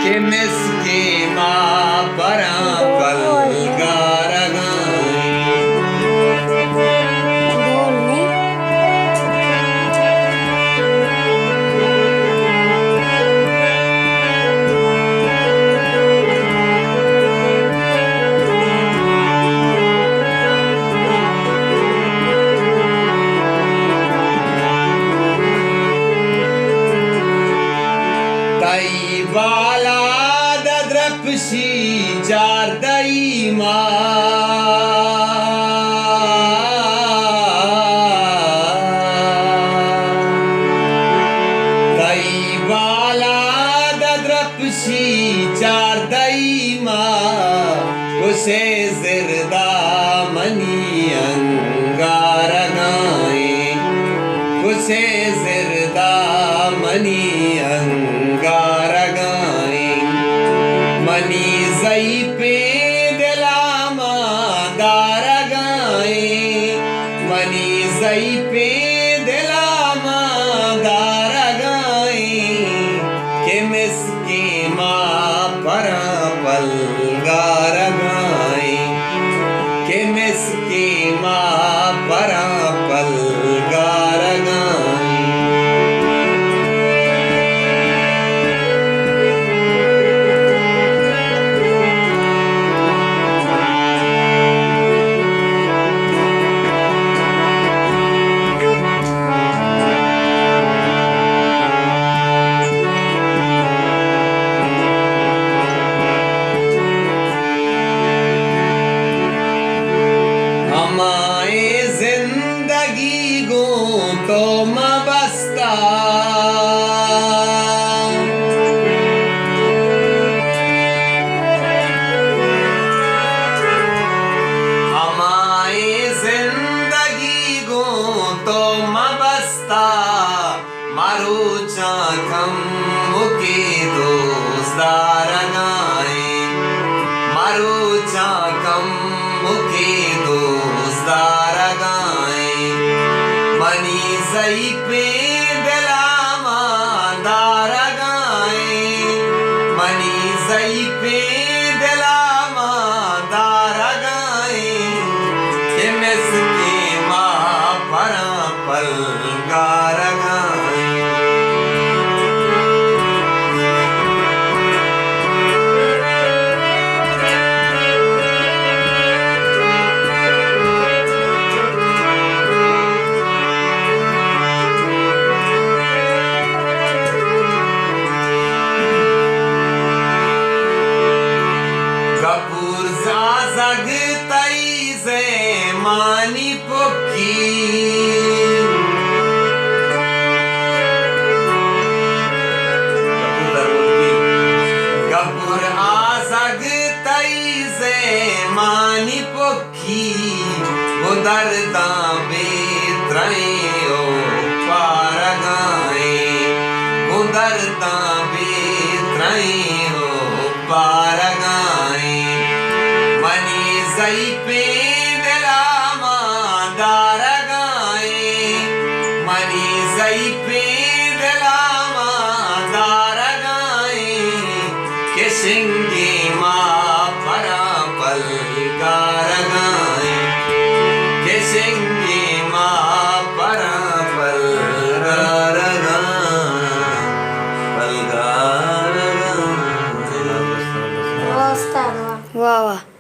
کہ مسکیں ما پراں پلگارگائیں۔ تئی بالاد ءَ درپشی چاردئی ما۔ تئی بالاد ءَ درپشی چاردئی ما۔ کسے زردا منی انگارگائیں، کسے زردا منی انگارگائیں۔ منی ضعیفیں دلا ما دارگائیں، منی ضعیفیں دلا ما دارگائیں۔ کہ مسکیں ما پراں پلگارگائیں، کہ مسکیں ما پراں پلگارگائیں۔ ہمائیں زندگی گوں تو مبستا، ہمائیں زندگی گوں تو مبستا۔ مروچاں کمکے دوست دارگائیں، مروچاں کمکے دوست دارگائیں۔ منی ضعیفیں دلا ما دارگائیں، منی ضعیفیں دلا ما دارگائیں۔ کہ مسکیں ما پراں پلگارگائیں۔ گپور زازگ تئی زیمانی پکی۔ گپور آزگ تئی زیمانی پکی۔ گوں درداں بے ترائیں او پارگائیں، گوں درداں بے ترائیں او پارگائیں۔ منی ضعیفیں دلا ما دارگائیں، منی ضعیفیں دلا ما دارگائیں۔ کہ سنگیں ما پراں پلگارگائیں، کہ سنگیں ما پراں پلگارگائیں، پلگارگائیں۔ واہ استاد، واہ۔ واہ واہ۔